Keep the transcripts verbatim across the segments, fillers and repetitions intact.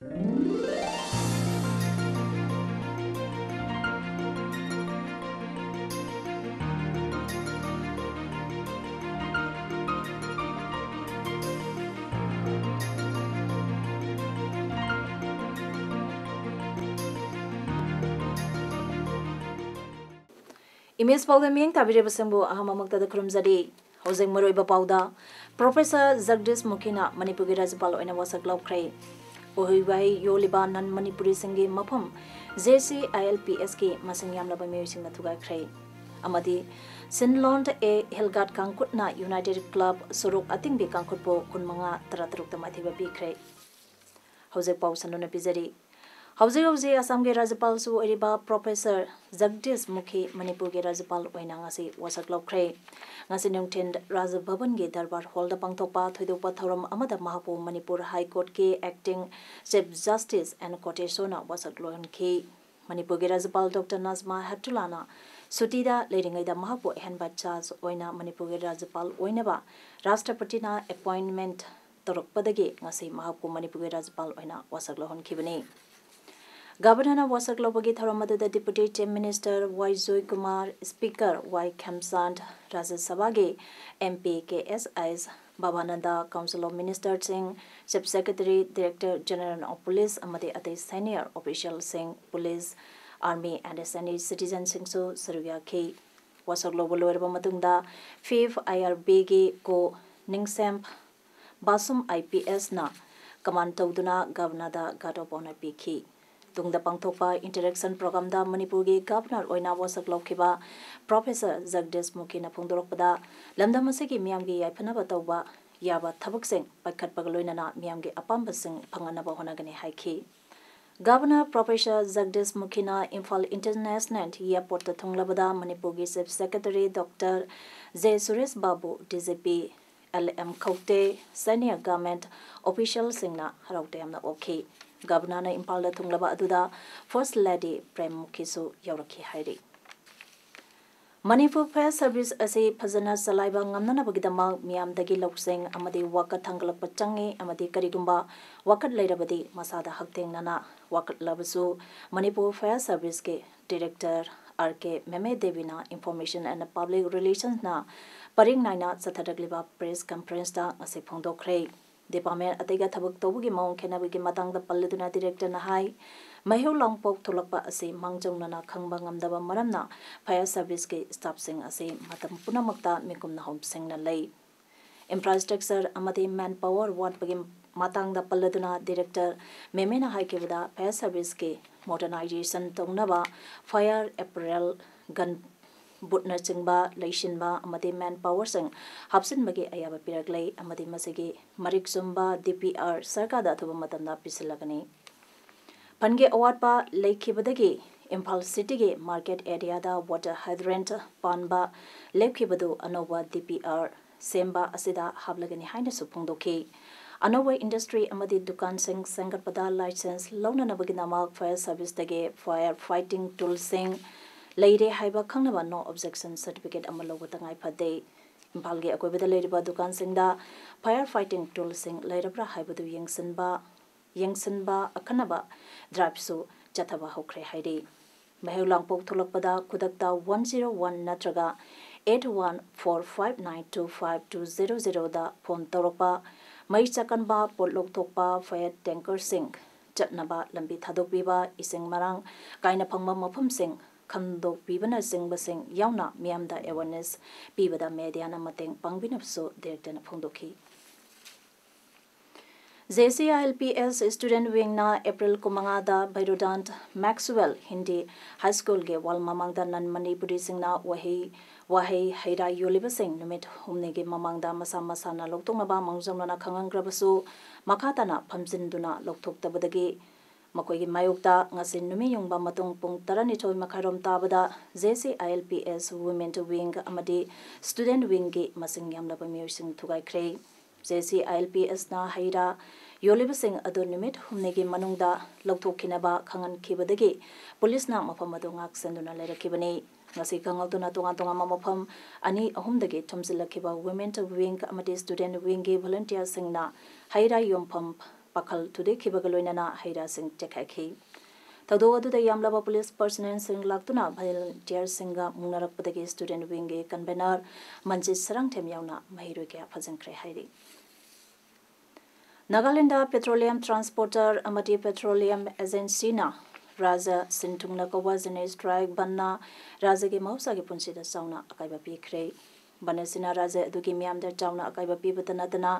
Image ꯄꯥꯎꯗ ꯃꯤꯠꯌꯦꯡ ꯇꯥꯕꯤꯔꯤꯕꯁꯤꯡꯕꯨ ꯑꯍꯥꯟꯕꯃꯛꯇꯗ ꯈꯨꯔꯨꯝꯖꯔꯤ꯫ ꯍꯧꯖꯤꯛ ꯃꯔꯨꯑꯣꯏꯕ ꯄꯥꯎꯗ, ꯄ꯭ꯔꯣꯐꯦꯁꯔ ꯖꯒꯗꯤꯁ ꯃꯨꯈꯤꯅ ꯃꯅꯤꯄꯨꯔꯒꯤ ꯔꯥꯖ꯭ꯌꯄꯥꯜ ꯑꯣꯏꯅ ꯋꯥꯁꯛ ꯂꯧꯈ꯭ꯔꯦ꯫ ꯎꯍꯩ ꯋꯥꯍꯩ ꯌꯣꯜꯂꯤꯕ ꯅꯟ ꯃꯅꯤꯄꯨꯔꯤꯁꯤꯡꯒꯤ ꯃꯐꯝ ꯖꯦ ꯁꯤ ꯑꯥꯏ ꯑꯦꯜ ꯄꯤ ꯑꯦꯁꯀꯤ ꯃꯁꯤꯡ ꯌꯥꯝꯂꯕ ꯃꯤꯑꯣꯏꯁꯤꯡꯅ ꯊꯨꯒꯥꯏꯈ꯭ꯔꯦ꯫ ꯑꯃꯗꯤ ꯁꯤꯟꯂꯣꯟ ꯑꯦ ꯍꯤꯜꯒꯥꯠ ꯀꯥꯡꯈꯨꯠꯅ ꯌꯨꯅꯥꯏꯇꯦꯗ ꯀ꯭ꯂꯕ ꯁꯣꯔꯣꯛ ꯑꯇꯤꯡꯕꯤ ꯀꯥꯡꯈꯨꯠꯄꯨ ꯀꯨꯟꯃꯉꯥ ꯇꯔꯥꯇꯔꯨꯛꯇ ꯃꯥꯏꯊꯤꯕ ꯄꯤꯈ꯭ꯔꯦ꯫ ꯍꯧꯖꯤꯛ ꯄꯥꯎ ꯁꯟꯗꯣꯛꯅ ꯄꯤꯖꯔꯤ꯫ ꯍꯧꯖꯤꯛ ꯍꯧꯖꯤꯛ ꯑꯁꯥꯝꯒꯤ ꯔꯥꯖ꯭ꯌꯄꯥꯜꯁꯨ ꯑꯣꯏꯔꯤꯕ ꯄ꯭ꯔꯣꯐꯦꯁꯔ ꯖꯒꯗꯤꯁ ꯃꯨꯈꯤ ꯃꯅꯤꯄꯨꯔꯒꯤ ꯔꯥꯖ꯭ꯌꯄꯥꯜ ꯑꯣꯏꯅ ꯉꯁꯤ ꯋꯥꯁꯛ ꯂꯧꯈ꯭ꯔꯦ꯫ ꯉꯁꯤ ꯅꯨꯡꯊꯤꯜ ꯔꯥꯖ ꯚꯕꯟꯒꯤ ꯗꯔꯕꯥꯔ ꯍꯣꯜꯗ ꯄꯥꯡꯊꯣꯛꯄ ꯊꯣꯏꯗꯣꯛꯄ ꯊꯧꯔꯝ ꯑꯃꯗ ꯃꯍꯥꯛꯄꯨ ꯃꯅꯤꯄꯨꯔ ꯍꯥꯏ ꯀꯣꯔꯠꯀꯤ ꯑꯦꯛꯇꯤꯡ ꯆꯤꯐ ꯖꯁꯇꯤꯁ ꯑꯦꯟ ꯀꯣꯇꯦꯁꯣꯅ ꯋꯥꯁꯛ ꯂꯧꯍꯟꯈꯤ꯫ ꯃꯅꯤꯄꯨꯔꯒꯤ ꯔꯥꯖ꯭ꯌꯄꯥꯜ ꯗꯣꯛꯇꯔ ꯅꯖꯃꯥ ꯍꯦꯞꯇꯨꯂꯥꯅ ꯁꯨꯇꯤꯗ ꯂꯩꯔꯤꯉꯩꯗ ꯃꯍꯥꯛꯄꯨ ꯑꯍꯦꯟꯕ ꯆꯥꯔꯖ ꯑꯣꯏꯅ ꯃꯅꯤꯄꯨꯔꯒꯤ ꯔꯥꯖ꯭ꯌꯄꯥꯜ ꯑꯣꯏꯅꯕ ꯔꯥꯁꯇ꯭ꯔꯄꯇꯤꯅ ꯑꯦꯄꯣꯏꯟꯃꯦꯟꯠ ꯇꯧꯔꯛꯄꯗꯒꯤ ꯉꯁꯤ ꯃꯍꯥꯛꯄꯨ ꯃꯅꯤꯄꯨꯔꯒꯤ ꯔꯥꯖ꯭ꯌꯄꯥꯜ ꯑꯣꯏꯅ ꯋꯥꯁꯛ ꯂꯧꯍꯟꯈꯤꯕꯅꯤ꯫ ꯒꯕꯔꯅꯔꯅ ꯋꯥꯁꯛ ꯂꯧꯕꯒꯤ ꯊꯧꯔꯝ ꯑꯗꯨꯗ deputy chief minister Y Joykumar, speaker Y Khemchand, Rajya ꯁꯚꯥꯒꯤ M P K S I Babanand, council of ꯃꯤꯅꯤꯁꯇꯔꯁꯤꯡ, chief secretary, director general of police ꯑꯃꯗꯤ ꯑꯇꯩ ꯁꯦꯅꯤꯌꯔ ꯑꯣꯐꯤꯁꯤꯌꯦꯜꯁꯤꯡ, ꯄꯨꯂꯤꯁ, ꯑꯥꯔꯃꯤ ꯑꯦꯟ ꯁꯦꯅꯤꯌꯔ ꯁꯤꯇꯤꯖꯟꯁꯤꯡꯁꯨ ꯁꯔꯨꯛ ꯌꯥꯈꯤ꯫ ꯋꯥꯁꯛ ꯂꯧꯕ ꯂꯣꯏꯔꯕ ꯃꯇꯨꯡꯗ ꯐꯤꯐ ꯑꯥꯏ ꯑꯥꯔ ꯕꯤꯒꯤ ꯀꯣ ꯅꯤꯡꯁꯦꯝ ꯕꯥꯁꯨꯝ ꯑꯥꯏ ꯄꯤ ꯑꯦꯁꯅ ꯀꯃꯥꯟ ꯇꯧꯗꯨꯅ ꯒꯕꯔꯅꯔꯗ ꯒꯥꯔꯗ ꯑꯣꯐ ꯑꯣꯅꯔ ꯄꯤꯈꯤ꯫ ꯇꯨꯡꯗ ꯄꯥꯡꯊꯣꯛꯄ ꯏꯟꯇꯔꯦꯛꯁꯟ ꯄ꯭ꯔꯣꯒ꯭ꯔꯥꯝꯗ ꯃꯅꯤꯄꯨꯔꯒꯤ ꯒꯕꯔꯅꯔ ꯑꯣꯏꯅ ꯋꯥꯁꯛ ꯂꯧꯈꯤꯕ ꯄ꯭ꯔꯣꯐꯦꯁꯔ ꯖꯒꯗꯤꯁ ꯃꯨꯈꯤꯅ ꯐꯣꯡꯗꯣꯔꯛꯄꯗ, ꯂꯝꯗꯝ ꯑꯁꯤꯒꯤ ꯃꯤꯌꯥꯝꯒꯤ ꯌꯥꯏꯐꯅꯕ ꯇꯧꯕ ꯌꯥꯕ ꯊꯕꯛꯁꯤꯡ ꯄꯥꯏꯈꯠꯄꯒ ꯂꯣꯏꯅꯅ ꯃꯤꯌꯥꯝꯒꯤ ꯑꯄꯥꯝꯕꯁꯤꯡ ꯐꯪꯍꯟꯅꯕ ꯍꯣꯠꯅꯒꯅꯤ ꯍꯥꯏꯈꯤ꯫ ꯒꯕꯔꯅꯔ ꯄ꯭ꯔꯣꯐꯦꯁꯔ ꯖꯒꯗꯤꯁ ꯃꯨꯈꯤꯅ ꯏꯝꯐꯥꯜ ꯏꯟꯇꯔꯅꯦꯁꯅꯦꯜ ꯑꯦꯌꯔꯄꯣꯔꯠꯇ ꯊꯨꯡꯂꯕꯗ ꯃꯅꯤꯄꯨꯔꯒꯤ chief secretary doctor J Suresh Babu, D G P L M Khaute, senior government ꯑꯣꯐꯤꯁꯤꯌꯦꯜꯁꯤꯡꯅ ꯍꯔꯥꯎ ꯇꯌꯥꯝꯅ ꯑꯣꯛꯈꯤ꯫ ꯒꯕꯔꯅꯔꯅ ꯏꯝꯐꯥꯜꯗ ꯊꯨꯡꯂꯕ ꯑꯗꯨꯗ ꯐꯥꯔꯁꯠ ꯂꯦꯗꯤ ꯄ꯭ꯔꯦꯝ ꯃꯨꯈꯤꯁꯨ ꯌꯥꯎꯔꯛꯈꯤ ꯍꯥꯏꯔꯤ꯫ ꯃꯅꯤꯄꯨꯔ ꯐꯥꯌꯔ ꯁꯔꯚꯤꯁ ꯑꯁꯤ ꯐꯖꯅ ꯆꯂꯥꯏꯕ ꯉꯝꯅꯅꯕꯒꯤꯗꯃꯛ ꯃꯤꯌꯥꯝꯗꯒꯤ ꯂꯧꯁꯤꯡ ꯑꯃꯗꯤ ꯋꯥꯀꯠ ꯊꯥꯡꯒꯠꯂꯛꯄ ꯆꯪꯏ ꯑꯃꯗꯤ ꯀꯔꯤꯒꯨꯝꯕ ꯋꯥꯀꯠ ꯂꯩꯔꯕꯗꯤ ꯃꯁꯥꯗ ꯍꯛꯊꯦꯡꯅꯅ ꯋꯥꯀꯠꯂꯕꯁꯨ ꯃꯅꯤꯄꯨꯔ ꯐꯥꯌꯔ ꯁꯔꯚꯤꯁꯀꯤ ꯗꯤꯔꯦꯛꯇꯔ ꯑꯥꯔ ꯀꯦ ꯃꯦꯃꯦ ꯗꯦꯕꯤꯅ ꯏꯟꯐꯣꯔꯃꯦꯁꯟ ꯑꯦꯟ ꯄꯕ꯭ꯂꯤꯛ ꯔꯤꯂꯦꯁꯟꯁꯅ ꯄꯔꯤꯡ ꯅꯥꯏꯅ ꯆꯠꯊꯔꯛꯂꯤꯕ ꯄ꯭ꯔꯦꯁ ꯀꯟꯐꯔꯦꯟꯁꯇ ꯉꯁꯤ ꯐꯣꯡꯗꯣꯛꯈ꯭ꯔꯦ꯫ ꯗꯤꯄꯥꯔꯠꯃꯦꯟ ꯑꯇꯩꯒ ꯊꯕꯛ ꯇꯧꯕꯒꯤ ꯃꯑꯣꯡ ꯈꯦꯠꯅꯕꯒꯤ ꯃꯇꯥꯡꯗ ꯄꯜꯂꯗꯨꯅ ꯗꯤꯔꯦꯛꯇꯔꯅ ꯍꯥꯏ, ꯃꯩꯍꯧ ꯂꯥꯡꯄꯣꯛ ꯊꯣꯛꯂꯛꯄ ꯑꯁꯤ ꯃꯥꯡꯖꯧꯅꯅ ꯈꯪꯕ ꯉꯝꯗꯕ ꯃꯔꯝꯅ ꯐꯥꯌꯔ ꯁꯔꯚꯤꯁꯀꯤ ꯁ꯭ꯇꯥꯐꯁꯤꯡ ꯑꯁꯤ ꯃꯇꯝ ꯄꯨꯝꯅꯃꯛꯇ ꯃꯤꯀꯨꯞꯅ ꯍꯣꯝꯁꯤꯡꯅ ꯂꯩ꯫ ꯏꯟꯐ꯭ꯔꯥꯁ꯭ꯇ꯭ꯔꯛꯆꯔ ꯑꯃꯗꯤ ꯃꯦꯟ ꯄꯥꯋꯔ ꯋꯥꯠꯄꯒꯤ ꯃꯇꯥꯡꯗ ꯄꯜꯂꯗꯨꯅ ꯗꯤꯔꯦꯛꯇꯔ ꯃꯦꯃꯦꯅ ꯍꯥꯏꯈꯤꯕꯗ, ꯐꯥꯌꯔ ꯁꯔꯚꯤꯁꯀꯤ ꯃꯣꯗꯔꯅꯥꯏꯖꯦꯁꯟ ꯇꯧꯅꯕ ꯐꯥꯌꯔ ꯑꯦꯄꯔꯦꯜ, ꯒꯟ ꯕꯨꯠꯅꯆꯤꯡꯕ ꯂꯩꯁꯤꯟꯕ ꯑꯃꯗꯤ ꯃꯦꯟ ꯄꯥꯋꯔꯁꯤꯡ ꯍꯥꯞꯆꯤꯟꯕꯒꯤ ꯑꯌꯥꯕ ꯄꯤꯔꯛꯂꯦ ꯑꯃꯗꯤ ꯃꯁꯤꯒꯤ ꯃꯔꯤꯛ ꯆꯨꯝꯕ ꯗꯤ ꯄꯤ ꯑꯥꯔ ꯁꯔꯀꯥꯔꯗ ꯑꯊꯨꯕ ꯃꯇꯝꯗ ꯄꯤꯁꯤꯜꯂꯒꯅꯤ꯫ ꯐꯟꯒꯤ ꯑꯋꯥꯠꯄ ꯂꯩꯈꯤꯕꯗꯒꯤ ꯏꯝꯐꯥꯜ ꯁꯤꯇꯤꯒꯤ ꯃꯥꯔꯀꯦꯠ ꯑꯦꯔꯤꯌꯥꯗ ꯋꯥꯇꯔ ꯍꯥꯏꯗ꯭ꯔꯦꯟꯠ ꯄꯥꯟꯕ ꯂꯦꯞꯈꯤꯕꯗꯨ ꯑꯅꯧꯕ ꯗꯤ ꯄꯤ ꯑꯥꯔ ꯁꯦꯝꯕ ꯑꯁꯤꯗ ꯍꯥꯞꯂꯒꯅꯤ ꯍꯥꯏꯅꯁꯨ ꯐꯣꯡꯗꯣꯛꯈꯤ꯫ ꯑꯅꯧꯕ ꯏꯟꯗꯁꯇ꯭ꯔꯤ ꯑꯃꯗꯤ ꯗꯨꯀꯥꯟꯁꯤꯡ ꯁꯦꯝꯒꯠꯄꯗ ꯂꯥꯏꯁꯦꯟꯁ ꯂꯧꯅꯅꯕꯒꯤꯗꯃꯛ ꯐꯥꯌꯔ ꯁꯔꯚꯤꯁꯇꯒꯤ ꯐꯥꯌꯔ ꯐꯥꯏꯇꯤꯡ ꯇꯨꯜꯁꯤꯡ ꯂꯩꯔꯦ ꯍꯥꯏꯕ ꯈꯪꯅꯕ ꯅꯣ ꯑꯣꯕꯖꯦꯛꯁꯟ ꯁꯔꯇꯤꯐꯤꯀꯦꯠ ꯑꯃ ꯂꯧꯕ ꯇꯉꯥꯏ ꯐꯗꯦ꯫ ꯏꯝꯐꯥꯜꯒꯤ ꯑꯀꯣꯏꯕꯗ ꯂꯩꯔꯤꯕ ꯗꯨꯀꯥꯟꯁꯤꯡꯗ ꯐꯥꯌꯔ ꯐꯥꯏꯇꯤꯡ ꯇꯨꯜꯁꯤꯡ ꯂꯩꯔꯕ꯭ꯔꯥ ꯍꯥꯏꯕꯗꯨ ꯌꯦꯡꯁꯤꯟꯕ, ꯌꯦꯡꯁꯤꯟꯕ ꯑꯈꯟꯅꯕ ꯗ꯭ꯔꯥꯏꯚꯁꯨ ꯆꯠꯊꯕ ꯍꯧꯈ꯭ꯔꯦ ꯍꯥꯏꯔꯤ꯫ ꯃꯩꯍꯧ ꯂꯥꯡꯄꯣꯛ ꯊꯣꯛꯂꯛꯄꯗ ꯈꯨꯗꯛꯇ ꯋꯥꯟ ꯖꯤꯔꯣ ꯋꯥꯟ ꯅꯠꯇ꯭ꯔꯒ eight one four five nine two five two zero ꯖꯤꯔꯣꯗ ꯐꯣꯟ ꯇꯧꯔꯛꯄ, ꯃꯩ ꯆꯥꯛꯀꯟꯕ ꯄꯣꯠ ꯂꯧꯊꯣꯛꯄ ꯐꯥꯌꯔ ꯇꯦꯡꯀꯔꯁꯤꯡ ꯆꯠꯅꯕ ꯂꯝꯕꯤ ꯊꯥꯗꯣꯛꯄꯤꯕ, ꯏꯁꯤꯡ ꯃꯔꯥꯡ ꯀꯥꯏꯅ ꯐꯪꯕ ꯃꯐꯝꯁꯤꯡ ꯈꯪꯗꯣꯛꯄꯤꯕꯅꯆꯤꯡꯕꯁꯤꯡ ꯌꯥꯎꯅ ꯃꯤꯌꯥꯝꯗ ꯑꯦꯋꯥꯔꯅꯦꯁ ꯄꯤꯕꯗ ꯃꯦꯗꯤꯌꯥꯅ ꯃꯇꯦꯡ ꯄꯥꯡꯕꯤꯅꯕꯁꯨ ꯗꯤꯔꯦꯛꯇꯔꯅ ꯐꯣꯡꯗꯣꯛꯈꯤ꯫ J C I L P S student ꯋꯤꯡꯅ ꯑꯦꯄ꯭ꯔꯤꯜ ꯀꯨꯟꯃꯉꯥꯗ ꯚꯩꯔꯣꯗꯥꯟ ꯃꯦꯛꯁꯋꯦꯜ ꯍꯤꯟꯗꯤ ꯍꯥꯏ ꯁ꯭ꯀꯨꯜꯒꯤ ꯋꯥꯜ ꯃꯃꯥꯡꯗ ꯅꯟ ꯃꯅꯤꯄꯨꯔꯤꯁꯤꯡꯅ ꯋꯥꯍꯩ, ꯋꯥꯍꯩ ꯍꯩꯔꯥ ꯌꯣꯜꯂꯤꯕꯁꯤꯡ ꯅꯨꯃꯤꯠ ꯍꯨꯝꯅꯤꯒꯤ ꯃꯃꯥꯡꯗ ꯃꯁꯥ ꯃꯁꯥꯅ ꯂꯧꯊꯣꯛꯅꯕ ꯃꯥꯡꯖꯧꯅꯅ ꯈꯪꯍꯟꯈ꯭ꯔꯕꯁꯨ, ꯃꯈꯥ ꯇꯥꯅ ꯐꯝꯖꯤꯟꯗꯨꯅ ꯂꯧꯊꯣꯛꯇꯕꯗꯒꯤ ꯃꯈꯣꯏꯒꯤ ꯃꯥꯌꯣꯛꯇ ꯉꯁꯤ ꯅꯨꯃꯤꯠ ꯌꯨꯡꯕ ꯃꯇꯨꯡ ꯄꯨꯡ ꯇꯔꯥꯅꯤꯊꯣꯏ ꯃꯈꯥꯏꯔꯣꯝ ꯇꯥꯕꯗ J C I L P S women wing ꯑꯃꯗꯤ ꯁ꯭ꯇꯨꯗꯦꯟꯠ ꯋꯤꯡꯒꯤ ꯃꯁꯤꯡ ꯌꯥꯝꯂꯕ ꯃꯤꯑꯣꯏꯁꯤꯡ ꯊꯨꯒꯥꯏꯈ꯭ꯔꯦ꯫ ꯖꯦ ꯁꯤ ꯑꯥꯏ ꯑꯦꯜ ꯄꯤ ꯑꯦꯁꯅ ꯍꯩꯔꯥ ꯌꯣꯜꯂꯤꯕꯁꯤꯡ ꯑꯗꯨ ꯅꯨꯃꯤꯠ ꯍꯨꯝꯅꯤꯒꯤ ꯃꯅꯨꯡꯗ ꯂꯧꯊꯣꯛꯈꯤꯅꯕ ꯈꯪꯍꯟꯈꯤꯕꯗꯒꯤ ꯄꯨꯂꯤꯁꯅ ꯃꯐꯝ ꯑꯗꯨ ꯉꯥꯛ ꯁꯦꯟꯗꯨꯅ ꯂꯩꯔꯛꯈꯤꯕꯅꯤ꯫ ꯉꯁꯤ ꯈꯪꯍꯧꯗꯅ ꯇꯣꯉꯥꯟ ꯇꯣꯉꯥꯟꯕ ꯃꯐꯝ ꯑꯅꯤ ꯑꯍꯨꯝꯗꯒꯤ ꯊꯨꯝꯖꯤꯜꯂꯛꯈꯤꯕ Women Wing ꯑꯃꯗꯤ Student Wingꯒꯤ volunteerꯁꯤꯡꯅ ꯍꯩ ꯔꯥ ꯌꯣꯟꯐꯝ ꯄꯥꯈꯜ ꯊꯨꯗꯦꯛꯈꯤꯕꯒ ꯂꯣꯏꯅꯅ ꯍꯩ ꯔꯥꯁꯤꯡ ꯆꯦꯛꯈꯥꯏꯈꯤ꯫ ꯊꯧꯗꯣꯛ ꯑꯗꯨꯗ ꯌꯥꯝꯂꯕ police personnelꯁꯤꯡ ꯂꯥꯛꯇꯨꯅ volunteerꯁꯤꯡꯒ ꯃꯨꯛꯅꯔꯛꯄꯗꯒꯤ Student Wingꯒꯤ convener ꯃꯟꯖꯤꯠ ꯁꯔꯥꯡꯊꯦꯝ ꯌꯥꯎꯅ ꯃꯍꯩꯔꯣꯏ ꯀꯌꯥ ꯐꯥꯖꯤꯟꯈ꯭ꯔꯦ ꯍꯥꯏꯔꯤ꯫ ꯅꯥꯒꯥꯂꯦꯟꯗ petroleum transporter ꯑꯃꯗꯤ petroleum agencyꯅ ꯔꯥꯖ꯭ꯌ ꯁꯤꯟ ꯊꯨꯡꯅ ꯀꯧꯕ ꯖꯦꯅꯦꯔꯦꯜ strike ꯕꯟꯅ ꯔꯥꯖ꯭ꯌꯒꯤ ꯃꯍꯧꯁꯥꯒꯤ ꯄꯨꯟꯁꯤꯗ ꯆꯥꯎꯅ ꯑꯀꯥꯏꯕ ꯄꯤꯈ꯭ꯔꯦ꯫ ꯕꯟ ꯑꯁꯤꯅ ꯔꯥꯖ꯭ꯌ ꯑꯗꯨꯒꯤ ꯃꯤꯌꯥꯝꯗ ꯆꯥꯎꯅ ꯑꯀꯥꯏꯕ ꯄꯤꯕꯇ ꯅꯠꯇꯅ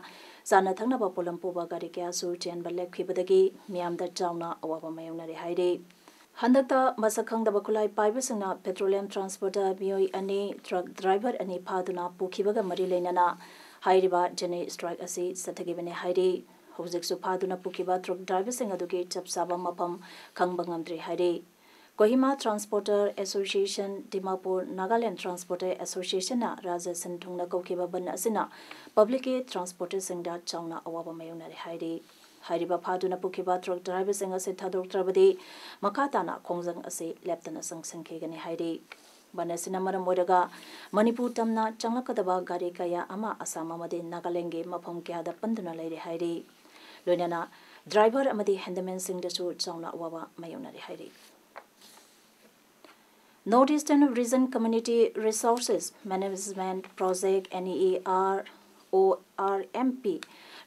ꯆꯥꯅ ꯊꯛꯅꯕ ꯄꯣꯠꯂꯝ ꯄꯨꯕ ꯒꯥꯔꯤ ꯀꯌꯥꯁꯨ ꯆꯦꯟꯕ ꯂꯦꯞꯈꯤꯕꯗꯒꯤ ꯃꯤꯌꯥꯝꯗ ꯆꯥꯎꯅ ꯑꯋꯥꯕ ꯃꯥꯌꯣꯛꯅꯔꯦ ꯍꯥꯏꯔꯤ꯫ ꯍꯟꯗꯛꯇ ꯃꯁꯛ ꯈꯪꯗꯕ ꯈꯨꯠꯂꯥꯏ ꯄꯥꯏꯕꯁꯤꯡꯅ petroleum transporter ꯃꯤꯑꯣꯏ ꯑꯅꯤ, truck driver ꯑꯅꯤ ꯐꯥꯗꯨꯅ ꯄꯨꯈꯤꯕꯒ ꯃꯔꯤ ꯂꯩꯅꯅ ꯍꯥꯏꯔꯤꯕ ꯖꯦꯅꯦꯔꯦꯜ strike ꯑꯁꯤ ꯆꯠꯊꯈꯤꯕꯅꯤ ꯍꯥꯏꯔꯤ꯫ ꯍꯧꯖꯤꯛꯁꯨ ꯐꯥꯗꯨꯅ ꯄꯨꯈꯤꯕ truck driverꯁꯤꯡ ꯑꯗꯨꯒꯤ ꯆꯞ ꯆꯥꯕ ꯃꯐꯝ ꯈꯪꯕ ꯉꯝꯗ꯭ꯔꯤ ꯍꯥꯏꯔꯤ꯫ Kohima Transporter Association, Dimapur, Nagaland Transporter Associationꯅ ꯔꯥꯖ꯭ꯌ ꯁꯤꯟ ꯊꯨꯡꯅ ꯀꯧꯈꯤꯕ ꯕꯟ ꯑꯁꯤꯅ publicꯀꯤ transporterꯁꯤꯡꯗ ꯆꯥꯎꯅ ꯑꯋꯥꯕ ꯃꯥꯌꯣꯛꯅꯔꯦ ꯍꯥꯏꯔꯤ꯫ ꯍꯥꯏꯔꯤꯕ ꯐꯥꯗꯨꯅ ꯄꯨꯈꯤꯕ truck driverꯁꯤꯡ ꯑꯁꯤ ꯊꯥꯗꯣꯛꯇ꯭ꯔꯕꯗꯤ ꯃꯈꯥ ꯇꯥꯅ ꯈꯣꯡꯖꯪ ꯑꯁꯤ ꯂꯦꯞꯇꯅ ꯆꯪꯁꯤꯟꯈꯤꯒꯅꯤ ꯍꯥꯏꯔꯤ꯫ ꯕꯟ ꯑꯁꯤꯅ ꯃꯔꯝ ꯑꯣꯏꯔꯒ ꯃꯅꯤꯄꯨꯔ ꯇꯝꯅ ꯆꯪꯂꯛꯀꯗꯕ ꯒꯥꯔꯤ ꯀꯌꯥ ꯑꯃ ꯑꯁꯥꯝ ꯑꯃꯗꯤ ꯅꯥꯒꯥꯂꯦꯟꯒꯤ ꯃꯐꯝ ꯀꯌꯥꯗ ꯄꯟꯗꯨꯅ ꯂꯩꯔꯦ ꯍꯥꯏꯔꯤ꯫ ꯂꯣꯏꯅꯅ driver ꯑꯃꯗꯤ handymanꯁꯤꯡꯗꯁꯨ ꯆꯥꯎꯅ ꯑꯋꯥꯕ ꯃꯥꯌꯣꯛꯅꯔꯦ ꯍꯥꯏꯔꯤ꯫ North Eastern Region Community Resources Management Project, NERORMP,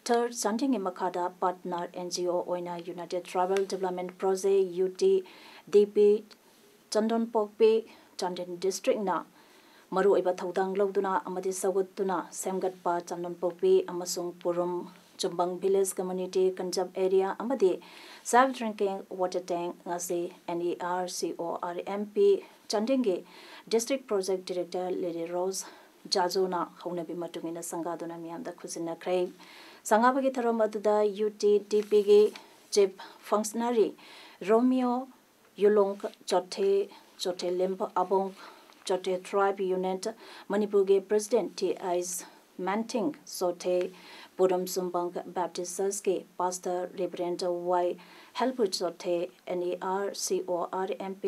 third Chandingꯒꯤ ꯃꯈꯥꯗ partner NGO ꯑꯣꯏꯅ United Tribal Development Project, UTDP, ꯆꯟꯗꯣꯟꯄꯣꯛꯄꯤ, Chandel districtꯅ ꯃꯔꯨꯑꯣꯏꯕ ꯊꯧꯗꯥꯡ ꯂꯧꯗꯨꯅ ꯑꯃꯗꯤ ꯁꯧꯒꯠꯇꯨꯅ ꯁꯦꯝꯒꯠꯄ ꯆꯥꯟꯗꯣꯟꯄꯣꯛꯄꯤ ꯑꯃꯁꯨꯡ ꯄꯨꯔꯨꯝ ꯆꯨꯝꯕꯪ village community conserve area ꯑꯃꯗꯤ self drinking water tank ꯉꯁꯤ NERCORMP ꯆꯥꯟꯗꯦꯜꯒꯤ district project director Lily Rose ꯖꯥꯖꯣꯅ ꯍꯧꯅꯕꯤ ꯃꯇꯨꯡ ꯏꯟꯅ ꯁꯪꯒꯥꯗꯨꯅ ꯃꯤꯌꯥꯝꯗ ꯈꯨꯠꯁꯤꯟꯅꯈ꯭ꯔꯦ꯫ ꯁꯪꯒꯥꯕꯒꯤ ꯊꯧꯔꯝ ꯑꯗꯨꯗ UTDPꯒꯤ chief functionary Romeo ꯌꯨꯂꯣꯡ ꯆꯣꯊꯦ, ꯆꯣꯊꯦ ꯂꯤꯝꯕ ꯑꯕꯣꯡ, ꯆꯣꯊꯦ tribe unit ꯃꯅꯤꯄꯨꯔꯒꯤ president T I ꯃꯦꯟꯊꯤꯡ ꯆꯣꯊꯦ, ꯄꯨꯔꯝ ꯆꯨꯝꯕꯪ Baptist Churchꯀꯤ pastor Reverend Y ꯍꯦꯜꯄꯨ ꯆꯣꯊꯦ, NERCORMP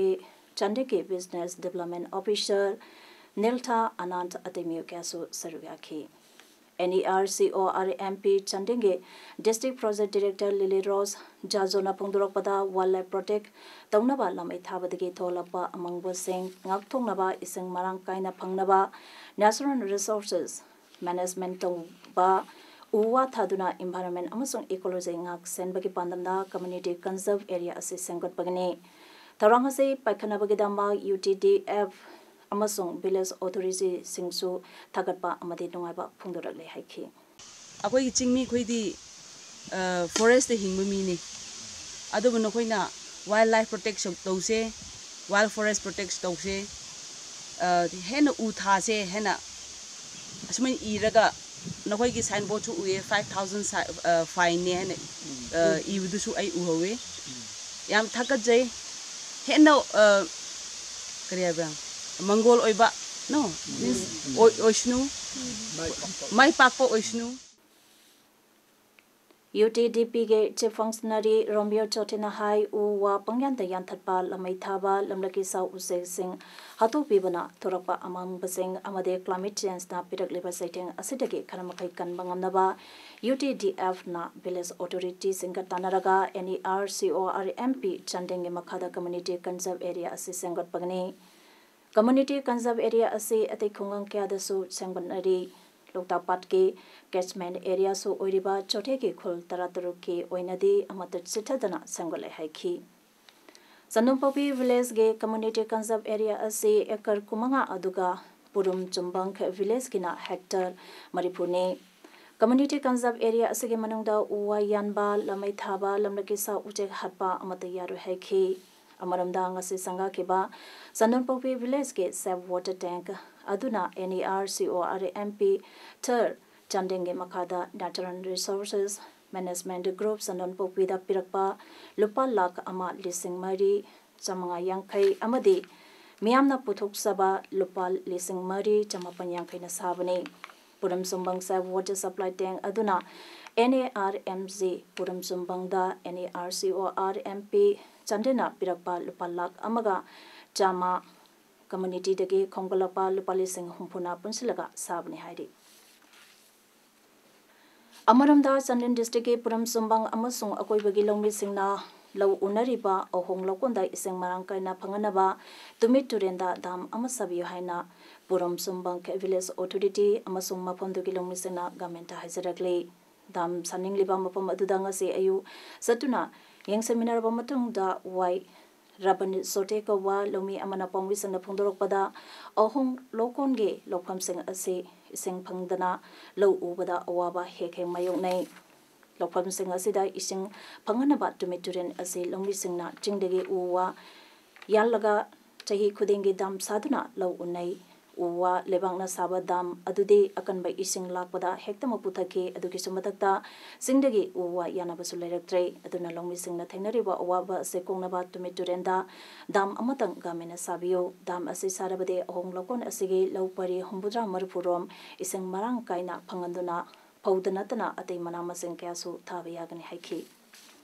ꯆꯥꯟꯗꯦꯜꯒꯤ Business Development Officer ꯅꯤꯜꯊꯥ ꯑꯅꯥꯟꯊ ꯑꯇꯦꯃꯤꯌꯨ ꯀꯌꯥꯁꯨ ꯁꯔꯨꯛ ꯌꯥꯈꯤ꯫ NERCORMP ꯆꯥꯟꯗꯦꯜꯒꯤ District Project Director ꯂꯤꯂꯤ ꯔꯣꯁ ꯖꯥꯖꯣꯅ ꯐꯣꯡꯗꯣꯔꯛꯄꯗ, wildlife protect ꯇꯧꯅꯕ ꯂꯥꯃꯩ ꯊꯥꯕꯗꯒꯤ ꯊꯣꯛꯂꯛꯄ ꯑꯃꯥꯡꯕꯁꯤꯡ ꯉꯥꯛꯊꯣꯛꯅꯕ, ꯏꯁꯤꯡ ꯃꯔꯥꯡ ꯀꯥꯏꯅ ꯐꯪꯅꯕ, natural resources management ꯇꯧꯕ, ꯎ ꯋꯥ ꯊꯥꯗꯨꯅ environment ꯑꯃꯁꯨꯡ ecology ꯉꯥꯛ ꯁꯦꯟꯕꯒꯤ ꯄꯥꯟꯗꯝꯗ Community Conserve Area ꯑꯁꯤ ꯁꯦꯝꯒꯠꯄꯒꯤꯅꯤ꯫ ꯊꯧꯔꯥꯡ ꯑꯁꯤ ꯄꯥꯏꯈꯠꯅꯕꯒꯤꯗꯃꯛ UTDF ꯑꯃꯁꯨꯡ village authorityꯁꯤꯡꯁꯨ ꯊꯥꯒꯠꯄ ꯑꯃꯗꯤ ꯅꯨꯡꯉꯥꯏꯕ ꯐꯣꯡꯗꯣꯔꯛꯂꯦ ꯍꯥꯏꯈꯤ꯫ ꯑꯩꯈꯣꯏꯒꯤ ꯆꯤꯡꯃꯤ ꯑꯩꯈꯣꯏꯗꯤ ꯐꯣꯔꯦꯁꯇ ꯍꯤꯡꯕ ꯃꯤꯅꯤ꯫ ꯑꯗꯨꯕꯨ ꯅꯈꯣꯏꯅ wildlife protect ꯇꯧꯁꯦ, wild forest protect ꯇꯧꯁꯦ, ꯑ, ꯍꯦꯟꯅ ꯎ ꯊꯥꯁꯦ, ꯍꯦꯟꯅ ꯑꯁꯨꯃꯥꯏꯅ ꯏꯔꯒ ꯅꯈꯣꯏꯒꯤ signboardꯁꯨ ꯎꯏꯌꯦ, five thousand fineꯅꯦ ꯍꯥꯏꯅ, ꯑ, ꯏꯕꯗꯨꯁꯨ ꯑꯩ ꯎꯍꯧꯋꯦ꯫ ꯌꯥꯝ ꯊꯥꯒꯠꯆꯩ꯫ ꯍꯦꯟꯅ, ꯑ, ꯀꯔꯤ ꯍꯥꯏꯕ꯭ꯔꯥ, ꯃꯪꯒꯣꯜ ꯑꯣꯏꯕ, no, means, ꯑꯣꯏ-, ꯑꯣꯏꯁꯅꯨ, ꯃꯥꯏ ꯄꯥꯛꯄ ꯑꯣꯏꯁꯅꯨ꯫ UTDPꯒꯤ Chief Functionary ꯔꯣꯃꯤꯌꯣ ꯆꯣꯊꯤꯅ ꯍꯥꯏ, ꯎ ꯋꯥ ꯄꯪꯌꯥꯟꯗ ꯌꯥꯟꯊꯠꯄ, ꯂꯥꯃꯩ ꯊꯥꯕ, ꯂꯝꯂꯛꯀꯤ ꯁꯥ ꯎꯆꯦꯛꯁꯤꯡ ꯍꯥꯠꯇꯣꯛꯄꯤꯕꯅ ꯊꯣꯔꯛꯄ ꯑꯃꯥꯡꯕꯁꯤꯡ ꯑꯃꯗꯤ climate changeꯅ ꯄꯤꯔꯛꯂꯤꯕ ꯆꯩꯊꯦꯡ ꯑꯁꯤꯗꯒꯤ ꯈꯔ ꯃꯈꯩ ꯀꯟꯕ ꯉꯝꯅꯕ UTDFꯅ village authorityꯁꯤꯡꯒ ꯇꯥꯟꯅꯔꯒ NERCORMP ꯆꯥꯟꯗꯦꯜꯒꯤ ꯃꯈꯥꯗ Community Conserve Area ꯑꯁꯤ ꯁꯦꯝꯒꯠꯄꯒꯅꯤ꯫ Community Conserve Area ꯑꯁꯤ ꯑꯇꯩ ꯈꯨꯡꯒꯪ ꯀꯌꯥꯗꯁꯨ ꯁꯦꯝꯒꯠꯅꯔꯤ꯫ ꯂꯣꯛꯇꯥꯛ ꯄꯥꯠꯀꯤ catchment areaꯁꯨ ꯑꯣꯏꯔꯤꯕ ꯆꯣꯊꯦꯒꯤ ꯈꯨꯜ ꯇꯔꯥꯇꯔꯨꯛꯀꯤ ꯑꯣꯏꯅꯗꯤ ꯑꯃꯠꯇ ꯆꯤꯠꯊꯗꯅ ꯁꯦꯝꯒꯠꯂꯦ ꯍꯥꯏꯈꯤ꯫ ꯆꯟꯗꯣꯟꯄꯣꯛꯄꯤ villageꯒꯤ Community Conserve Area ꯑꯁꯤ acre ꯀꯨꯟꯃꯉꯥ, ꯑꯗꯨꯒ ꯄꯨꯔꯨꯝ ꯆꯨꯝꯕꯪ villageꯀꯤꯅ hectare ꯃꯔꯤꯐꯨꯅꯤ꯫ Community Conserve Area ꯑꯁꯤꯒꯤ ꯃꯅꯨꯡꯗ ꯎ ꯋꯥ ꯌꯥꯟꯕ, ꯂꯥꯃꯩ ꯊꯥꯕ, ꯂꯝꯂꯛꯀꯤ ꯁꯥ ꯎꯆꯦꯛ ꯍꯥꯠꯄ ꯑꯃꯠꯇ ꯌꯥꯔꯣꯏ ꯍꯥꯏꯈꯤ꯫ ꯑꯃꯔꯣꯝꯗ, ꯉꯁꯤ ꯁꯪꯒꯥꯈꯤꯕ ꯆꯟꯗꯣꯟꯄꯣꯛꯄꯤ villageꯀꯤ sap water tank ꯑꯗꯨꯅ NERCORMP ꯊꯔ ꯆꯥꯟꯗꯦꯜꯒꯤ ꯃꯈꯥꯗ Natural Resources Management Group ꯆꯟꯗꯣꯟꯄꯣꯛꯄꯤꯗ ꯄꯤꯔꯛꯄ ꯂꯨꯄꯥ ꯂꯥꯈ ꯑꯃ ꯂꯤꯁꯤꯡ ꯃꯔꯤ ꯆꯥꯃꯉꯥ ꯌꯥꯡꯈꯩ ꯑꯃꯗꯤ ꯃꯤꯌꯥꯝꯅ ꯄꯨꯊꯣꯛꯆꯕ ꯂꯨꯄꯥ ꯂꯤꯁꯤꯡ ꯃꯔꯤ ꯆꯃꯥꯄꯟ ꯌꯥꯡꯈꯩꯅ ꯁꯥꯕꯅꯤ꯫ ꯄꯨꯔꯝ ꯆꯨꯝꯕꯪ sap water supply tank ꯑꯗꯨꯅ NARMG ꯄꯨꯔꯝ ꯆꯨꯝꯕꯪꯗ NERCORMP ꯆꯥꯟꯗꯦꯜꯅ ꯄꯤꯔꯛꯄ ꯂꯨꯄꯥ ꯂꯥꯈ ꯑꯃꯒ ꯆꯥꯝꯃ, ꯀꯝꯃ꯭ꯌꯨꯅꯤꯇꯤꯗꯒꯤ ꯈꯣꯝꯒꯠꯂꯛꯄ ꯂꯨꯄꯥ ꯂꯤꯁꯤꯡ ꯍꯨꯝꯐꯨꯅ ꯄꯨꯟꯁꯤꯜꯂꯒ ꯁꯥꯕꯅꯤ ꯍꯥꯏꯔꯤ꯫ ꯑꯃꯔꯣꯝꯗ, ꯆꯥꯟꯗꯦꯜ ꯗꯤꯁꯇ꯭ꯔꯤꯛꯀꯤ ꯄꯨꯔꯝ ꯁꯨꯝꯕꯪ ꯑꯃꯁꯨꯡ ꯑꯀꯣꯏꯕꯒꯤ ꯂꯧꯃꯤꯁꯤꯡꯅ ꯂꯧ ꯎꯅꯔꯤꯕ ꯑꯍꯣꯡ ꯂꯧꯀꯣꯟꯗ ꯏꯁꯤꯡ ꯃꯔꯥꯡ ꯀꯥꯏꯅ ꯐꯪꯍꯟꯅꯕ ꯇꯨꯃꯤꯠ ꯇꯨꯔꯦꯟꯗ ꯗꯥꯝ ꯑꯃ ꯁꯥꯕꯤꯌꯨ ꯍꯥꯏꯅ ꯄꯨꯔꯝ ꯁꯨꯝꯕꯪ ꯚꯤꯂꯦꯖ ꯑꯣꯊꯣꯔꯤꯇꯤ ꯑꯃꯁꯨꯡ ꯃꯐꯝꯗꯨꯒꯤ ꯂꯧꯃꯤꯁꯤꯡꯅ ꯒꯃꯦꯟꯇ ꯍꯥꯏꯖꯔꯛꯂꯤ꯫ ꯗꯥꯝ ꯁꯥꯅꯤꯡꯂꯤꯕ ꯃꯐꯝ ꯑꯗꯨꯗ ꯉꯁꯤ ꯑꯌꯨꯛ ꯆꯠꯇꯨꯅ ꯌꯦꯡꯁꯤꯟꯃꯤꯟꯅꯔꯕ ꯃꯇꯨꯡꯗ ꯋꯥꯏ ꯔꯕꯅꯤꯠ ꯁꯣꯇꯦ ꯀꯧꯕ ꯂꯧꯃꯤ ꯑꯃꯅ ꯄꯥꯎꯃꯤꯁꯤꯡꯅ ꯐꯣꯡꯗꯣꯔꯛꯄꯗ, ꯑꯍꯣꯡ ꯂꯧꯀꯣꯟꯒꯤ ꯂꯧꯐꯝꯁꯤꯡ ꯑꯁꯤ ꯏꯁꯤꯡ ꯐꯪꯗꯅ ꯂꯧ ꯎꯕꯗ ꯑꯋꯥꯕ ꯍꯦꯛ ꯍꯦꯛ ꯃꯥꯌꯣꯛꯅꯩ꯫ ꯂꯧꯐꯝꯁꯤꯡ ꯑꯁꯤꯗ ꯏꯁꯤꯡ ꯐꯪꯍꯟꯅꯕ ꯇꯨꯃꯤꯠ ꯇꯨꯔꯦꯟ ꯑꯁꯤ ꯂꯧꯃꯤꯁꯤꯡꯅ ꯆꯤꯡꯗꯒꯤ ꯎ ꯋꯥ ꯌꯥꯜꯂꯒ ꯆꯍꯤ ꯈꯨꯗꯤꯡꯒꯤ ꯗꯥꯝ ꯁꯥꯗꯨꯅ ꯂꯧ ꯎꯅꯩ꯫ ꯎ ꯋꯥ ꯂꯩꯕꯥꯛꯅ ꯁꯥꯕ ꯗꯥꯝ ꯑꯗꯨꯗꯤ ꯑꯀꯟꯕ ꯏꯁꯤꯡ ꯂꯥꯛꯄꯗ ꯍꯦꯛꯇꯃꯛ ꯄꯨꯊꯈꯤ꯫ ꯑꯗꯨꯒꯤꯁꯨ ꯃꯊꯛꯇ ꯆꯤꯡꯗꯒꯤ ꯎ ꯋꯥ ꯌꯥꯟꯅꯕꯁꯨ ꯂꯩꯔꯛꯇ꯭ꯔꯦ꯫ ꯑꯗꯨꯅ ꯂꯧꯃꯤꯁꯤꯡꯅ ꯊꯦꯡꯅꯔꯤꯕ ꯑꯋꯥꯕ ꯑꯁꯤ ꯀꯣꯛꯅꯕ ꯇꯨꯃꯤꯠ ꯇꯨꯔꯦꯟꯗ ꯗꯥꯝ ꯑꯃꯇꯪ ꯒꯃꯦꯟꯅ ꯁꯥꯕꯤꯌꯨ꯫ ꯗꯥꯝ ꯑꯁꯤ ꯁꯥꯔꯕꯗꯤ ꯑꯍꯣꯡ ꯂꯧꯀꯣꯟ ꯑꯁꯤꯒꯤ ꯂꯧ ꯄꯔꯤ ꯍꯨꯝꯐꯨꯇꯔꯥ ꯃꯔꯤꯐꯨ ꯔꯣꯝ ꯏꯁꯤꯡ ꯃꯔꯥꯡ ꯀꯥꯏꯅ ꯐꯪꯍꯟꯗꯨꯅ ꯐꯧꯗ ꯅꯠꯇꯅ ꯑꯇꯩ ꯃꯅꯥ ꯃꯁꯤꯡ ꯀꯌꯥꯁꯨ ꯊꯥꯕ ꯌꯥꯒꯅꯤ ꯍꯥꯏꯈꯤ꯫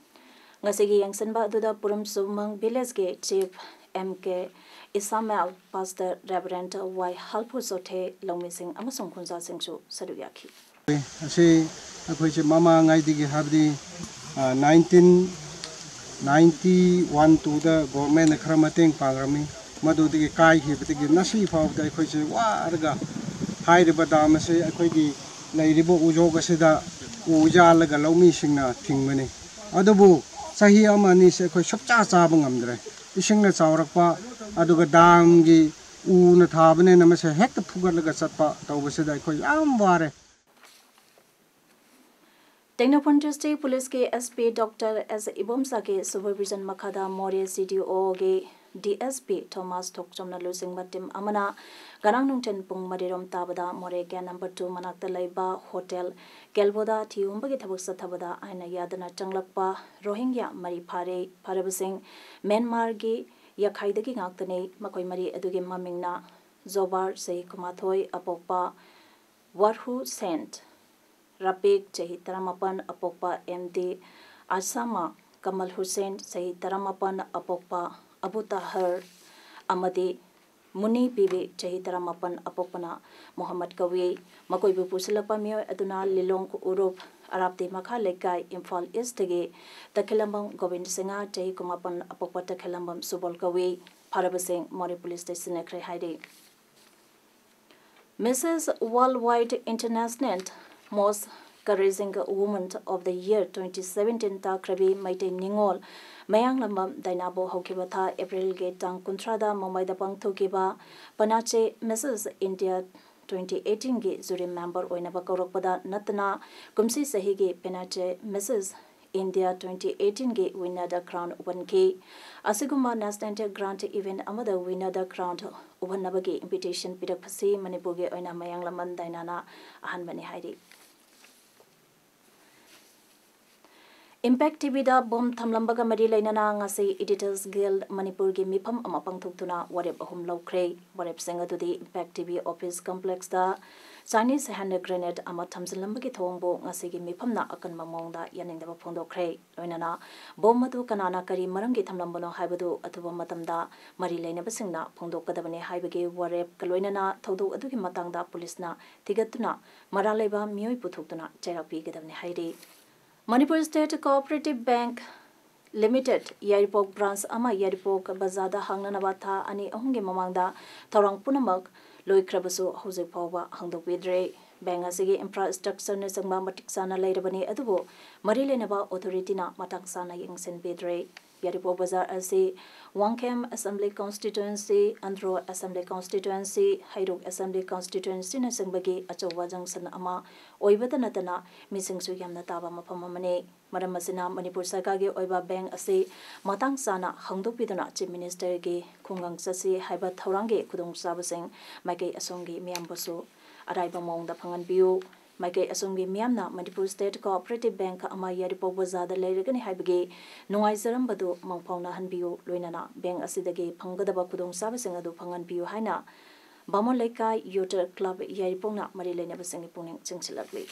ꯉꯁꯤꯒꯤ ꯌꯦꯡꯁꯤꯟꯕ ꯑꯗꯨꯗ ꯄꯨꯔꯝ ꯁꯨꯃꯪ ꯚꯤꯂꯦꯖꯀꯤ ꯆꯤꯐ ꯑꯦꯝ ꯀꯦ ꯏꯁꯥꯃꯦꯜ, ꯄꯥꯁꯇꯔ ꯔꯦꯚꯔꯦꯟꯗ ꯋꯥꯏ ꯍꯥꯜꯐꯨ ꯆꯣꯊꯦ, ꯂꯧꯃꯤꯁꯤꯡ ꯑꯃꯁꯨꯡ ꯈꯨꯟꯖꯥꯁꯤꯡꯁꯨ ꯁꯔꯨꯛ ꯌꯥꯈꯤ꯫ ꯑꯁꯤ ꯑꯩꯈꯣꯏꯁꯦ ꯃꯃꯥꯡꯉꯩꯗꯒꯤ, ꯍꯥꯏꯕꯗꯤ, ꯑ, ꯅꯥꯏꯟꯇꯤꯟ ꯅꯥꯏꯟꯇꯤ ꯋꯥꯟ ꯇꯨꯗ ꯒꯣꯔꯃꯦꯟꯅ ꯈꯔ ꯃꯇꯦꯡ ꯄꯥꯡꯂꯝꯃꯤ꯫ ꯃꯗꯨꯗꯒꯤ ꯀꯥꯏꯈꯤꯕꯗꯒꯤ ꯉꯁꯤ ꯐꯥꯎꯕꯗ ꯑꯩꯈꯣꯏꯁꯦ ꯋꯥꯔꯒ ꯍꯥꯏꯔꯤꯕ ꯗꯥꯝ ꯑꯁꯤ ꯑꯩꯈꯣꯏꯒꯤ ꯂꯩꯔꯤꯕ ꯎꯖꯣꯛ ꯑꯁꯤꯗ ꯎ ꯌꯥꯜꯂꯒ ꯂꯧꯃꯤꯁꯤꯡꯅ ꯊꯤꯡꯕꯅꯤ꯫ ꯑꯗꯨꯕꯨ ꯆꯍꯤ ꯑꯃ ꯑꯅꯤꯁꯦ ꯑꯩꯈꯣꯏ ꯁꯨꯞꯆꯥ ꯆꯥꯕ ꯉꯝꯗ꯭ꯔꯦ꯫ ꯏꯁꯤꯡꯅ ꯆꯥꯎꯔꯛꯄ, ꯑꯗꯨꯒ ꯗꯥꯝꯒꯤ ꯎꯅ ꯊꯥꯕꯅꯤꯅ ꯃꯁꯦ ꯍꯦꯛꯇ ꯐꯨꯒꯠꯂꯒ ꯆꯠꯄ ꯇꯧꯕꯁꯤꯗ ꯑꯩꯈꯣꯏ ꯌꯥꯝ ꯋꯥꯔꯦ꯫ ꯇꯦꯡꯅꯧꯄꯜ ꯗꯤꯁꯇ꯭ꯔꯤꯛ ꯄꯨꯂꯤꯁꯀꯤ ꯑꯦꯁ ꯄꯤ ꯗꯣꯛꯇꯔ ꯑꯦꯁ ꯏꯕꯣꯝꯆꯥꯒꯤ ꯁꯨꯄꯔꯚꯤꯖꯟ ꯃꯈꯥꯗ ꯃꯣꯔꯦ ꯁꯤ ꯗꯤ ꯑꯣꯒꯤ ꯗꯤ ꯑꯦꯁ ꯄꯤ ꯊꯣꯃꯥꯁ ꯊꯣꯛꯆꯣꯝꯅ ꯂꯨꯆꯤꯡꯕ ꯇꯤꯝ ꯑꯃꯅ ꯉꯔꯥꯡ ꯅꯨꯡꯊꯤꯜ ꯄꯨꯡ ꯃꯔꯤꯔꯣꯝ ꯇꯥꯕꯗ ꯃꯣꯔꯦ ꯒꯦꯠ ꯅꯝꯕꯔ ꯇꯨ ꯃꯅꯥꯛꯇ ꯂꯩꯕ ꯍꯣꯇꯦꯜ ꯀꯦꯜꯕꯣꯗ ꯊꯤ ꯍꯨꯝꯕꯒꯤ ꯊꯕꯛ ꯆꯠꯊꯕꯗ ꯑꯥꯏꯟꯅ ꯌꯥꯗꯅ ꯆꯪꯂꯛꯄ ꯔꯣꯍꯤꯡꯒ꯭ꯌꯥ ꯃꯔꯤ ꯐꯥꯔꯦ꯫ ꯐꯥꯔꯕꯁꯤꯡ ꯃ꯭ꯌꯥꯟꯃꯥꯔꯒꯤ ꯌꯥꯈꯥꯏꯗꯒꯤ ꯉꯥꯛꯇꯅꯤ꯫ ꯃꯈꯣꯏ ꯃꯔꯤ ꯑꯗꯨꯒꯤ ꯃꯃꯤꯡꯅ ꯖꯣꯕꯥꯔ, ꯆꯍꯤ ꯀꯨꯟꯃꯥꯊꯣꯏ, ꯑꯄꯣꯛꯄ ꯋꯥꯔꯍꯨ ꯁꯦꯟ, ꯔꯥꯄꯤꯛ, ꯆꯍꯤ ꯇꯔꯥꯃꯥꯄꯟ, ꯑꯄꯣꯛꯄ ꯑꯦꯝ ꯗꯤ ꯑꯁꯥꯃꯥ, ꯀꯃꯜ ꯍꯨꯁꯦꯟ, ꯆꯍꯤ ꯇꯔꯥꯃꯥꯄꯟ, ꯑꯄꯣꯛꯄ ꯑꯕꯨ ꯇꯥꯍꯔ, ꯑꯃꯗꯤ ꯃꯨꯅꯤ ꯕꯤꯕꯤ, ꯆꯍꯤ ꯇꯔꯥꯃꯥꯄꯟ, ꯑꯄꯣꯛꯄꯅ ꯃꯣꯍꯝꯃꯗ ꯀꯧꯏ꯫ ꯃꯈꯣꯏꯕꯨ ꯄꯨꯁꯤꯜꯂꯛꯄ ꯃꯤꯑꯣꯏ ꯑꯗꯨꯅ ꯂꯤꯂꯣꯡ ꯎꯔꯨꯞ ꯑꯔꯥꯞꯇꯤ ꯃꯈꯥ ꯂꯩꯀꯥꯏ, ꯏꯝꯐꯥꯜ ꯏꯁꯇꯒꯤ ꯇꯈꯦꯂꯝꯕꯝ ꯒꯣꯕꯤꯟ ꯁꯤꯡꯍ, ꯆꯍꯤ ꯀꯨꯟꯃꯥꯄꯟ, ꯑꯄꯣꯛꯄ ꯇꯈꯦꯂꯝꯕꯝ ꯁꯨꯕꯣꯜ ꯀꯧꯏ꯫ ꯐꯥꯔꯕꯁꯤꯡ ꯃꯣꯔꯦ ꯄꯨꯂꯤꯁꯇ ꯁꯤꯟꯅꯈ꯭ꯔꯦ ꯍꯥꯏꯔꯤ꯫ Missus Worldwide International Most Courageous Woman of the Year twenty seventeen ꯇꯥꯈ꯭ꯔꯕꯤ Meitei ꯅꯤꯉꯣꯜ ꯃꯌꯥꯡꯂꯝꯕꯝ ꯗꯥꯏꯅꯥꯕꯨ ꯍꯧꯈꯤꯕ ꯊꯥ ꯑꯦꯄ꯭ꯔꯤꯜꯒꯤ ꯇꯥꯡ ꯀꯨꯟꯊ꯭ꯔꯥꯗ ꯃꯨꯝꯕꯥꯏꯗ ꯄꯥꯡꯊꯣꯛꯈꯤꯕ ꯄꯅꯥꯆꯦ Missus India twenty eighteenꯒꯤ jury member ꯑꯣꯏꯅꯕ ꯀꯧꯔꯛꯄꯗ ꯅꯠꯇꯅ ꯀꯨꯝꯁꯤ ꯆꯍꯤꯒꯤ ꯄꯦꯅꯥꯆꯦ Missus India twenty eighteenꯒꯤ winner the crown ꯎꯍꯟꯈꯤ꯫ ꯑꯁꯤꯒꯨꯝꯕ national grant event ꯑꯃꯗ winner the crown ꯎꯍꯟꯅꯕꯒꯤ invitation ꯄꯤꯔꯛꯄꯁꯤ ꯃꯅꯤꯄꯨꯔꯒꯤ ꯑꯣꯏꯅ ꯃꯌꯥꯡꯂꯝꯕꯝ ꯗꯥꯏꯅꯥꯅ ꯑꯍꯥꯟꯕꯅꯤ ꯍꯥꯏꯔꯤ꯫ Impact TVꯗ bomb ꯊꯝꯂꯝꯕꯒ ꯃꯔꯤ ꯂꯩꯅꯅ ꯉꯁꯤ Editors Guild ꯃꯅꯤꯄꯨꯔꯒꯤ ꯃꯤꯐꯝ ꯑꯃ ꯄꯥꯡꯊꯣꯛꯇꯨꯅ ꯋꯥꯔꯦꯞ ꯑꯍꯨꯝ ꯂꯧꯈ꯭ꯔꯦ꯫ ꯋꯥꯔꯦꯞꯁꯤꯡ ꯑꯗꯨꯗꯤ Impact TV office complexꯇ Chinese hand grenade ꯑꯃ ꯊꯝꯖꯤꯜꯂꯝꯕꯒꯤ ꯊꯧꯑꯣꯡꯕꯨ ꯉꯁꯤꯒꯤ ꯃꯤꯐꯝꯅ ꯑꯀꯟꯕ ꯃꯑꯣꯡꯗ ꯌꯥꯅꯤꯡꯗꯕ ꯐꯣꯡꯗꯣꯛꯈ꯭ꯔꯦ꯫ ꯂꯣꯏꯅꯅ bomb ꯑꯗꯨ ꯀꯅꯥꯅ ꯀꯔꯤ ꯃꯔꯝꯒꯤ ꯊꯝꯂꯝꯕꯅꯣ ꯍꯥꯏꯕꯗꯨ ꯑꯊꯨꯕ ꯃꯇꯝꯗ ꯃꯔꯤ ꯂꯩꯅꯕꯁꯤꯡꯅ ꯐꯣꯡꯗꯣꯛꯀꯗꯕꯅꯤ ꯍꯥꯏꯕꯒꯤ ꯋꯥꯔꯦꯞꯀ ꯂꯣꯏꯅꯅ ꯊꯧꯗꯣꯛ ꯑꯗꯨꯒꯤ ꯃꯇꯥꯡꯗ ꯄꯨꯂꯤꯁꯅ ꯊꯤꯒꯠꯇꯨꯅ ꯃꯔꯥꯜ ꯂꯩꯕ ꯃꯤꯑꯣꯏ ꯄꯨꯊꯣꯛꯇꯨꯅ ꯆꯩꯔꯥꯛ ꯄꯤꯒꯗꯕꯅꯤ ꯍꯥꯏꯔꯤ꯫ Manipur State Cooperative Bank Limited ꯌꯥꯏꯔꯤꯄꯣꯛ branch ꯑꯃ ꯌꯥꯏꯔꯤꯄꯣꯛ ꯕꯖꯥꯔꯗ ꯍꯥꯡꯅꯅꯕ ꯊꯥ ꯑꯅꯤ ꯑꯍꯨꯝꯒꯤ ꯃꯃꯥꯡꯗ ꯊꯧꯔꯥꯡ ꯄꯨꯝꯅꯃꯛ ꯂꯣꯏꯈ꯭ꯔꯕꯁꯨ ꯍꯧꯖꯤꯛ ꯐꯥꯎꯕ ꯍꯥꯡꯗꯣꯛꯄꯤꯗ꯭ꯔꯦ꯫ Bank ꯑꯁꯤꯒꯤ infrastructureꯅꯆꯤꯡꯕ ꯃꯇꯤꯛ ꯆꯥꯅ ꯂꯩꯔꯕꯅꯤ, ꯑꯗꯨꯕꯨ ꯃꯔꯤ ꯂꯩꯅꯕ authorityꯅ ꯃꯇꯥꯡ ꯆꯥꯅ ꯌꯦꯡꯁꯤꯟꯕꯤꯗ꯭ꯔꯦ꯫ ꯌꯥꯏꯔꯤꯄꯣꯛ ꯕꯖꯥꯔ ꯑꯁꯤ Wangkhem Assembly Constituency, Andro Assembly Constituency, ꯍꯩꯔꯣꯛ Assembly Constituencyꯅꯆꯤꯡꯕꯒꯤ ꯑꯆꯧꯕ junction ꯑꯃ ꯑꯣꯏꯕꯇ ꯅꯠꯇꯅ ꯃꯤꯁꯤꯡꯁꯨ ꯌꯥꯝꯅ ꯇꯥꯕ ꯃꯐꯝ ꯑꯃꯅꯤ꯫ ꯃꯔꯝ ꯑꯁꯤꯅ ꯃꯅꯤꯄꯨꯔ ꯁꯔꯀꯥꯔꯒꯤ ꯑꯣꯏꯕ bank ꯑꯁꯤ ꯃꯇꯥꯡ ꯆꯥꯅ ꯍꯥꯡꯗꯣꯛꯄꯤꯗꯨꯅ Chief Ministerꯒꯤ ꯈꯨꯡꯒꯪ ꯆꯠꯁꯤ ꯍꯥꯏꯕ ꯊꯧꯔꯥꯡꯒꯤ ꯈꯨꯗꯣꯡꯆꯥꯕꯁꯤꯡ ꯃꯥꯏꯀꯩ ꯑꯁꯣꯝꯒꯤ ꯃꯤꯌꯥꯝꯕꯨꯁꯨ ꯑꯔꯥꯏꯕ ꯃꯑꯣꯡꯗ ꯐꯪꯍꯟꯕꯤꯌꯨ꯫ ꯃꯥꯏꯀꯩ ꯑꯁꯣꯝꯒꯤ ꯃꯤꯌꯥꯝꯅ Manipur State Cooperative Bank ꯑꯃ ꯌꯥꯏꯔꯤꯄꯣꯛ ꯕꯖꯥꯔꯗ ꯂꯩꯔꯒꯅꯤ ꯍꯥꯏꯕꯒꯤ ꯅꯨꯡꯉꯥꯏꯖꯔꯝꯕꯗꯨ ꯃꯪꯐꯥꯎꯅꯍꯟꯕꯤꯌꯨ, ꯂꯣꯏꯅꯅ bank ꯑꯁꯤꯗꯒꯤ ꯐꯪꯒꯗꯕ ꯈꯨꯗꯣꯡꯆꯥꯕꯁꯤꯡ ꯑꯗꯨ ꯐꯪꯍꯟꯕꯤꯌꯨ ꯍꯥꯏꯅ ꯕꯥꯃꯣꯟ ꯂꯩꯀꯥꯏ Youth Club ꯌꯥꯏꯔꯤꯄꯣꯛꯅ ꯃꯔꯤ ꯂꯩꯅꯕꯁꯤꯡꯒꯤ ꯄꯨꯛꯅꯤꯡ ꯆꯤꯡꯁꯤꯜꯂꯛꯂꯤ꯫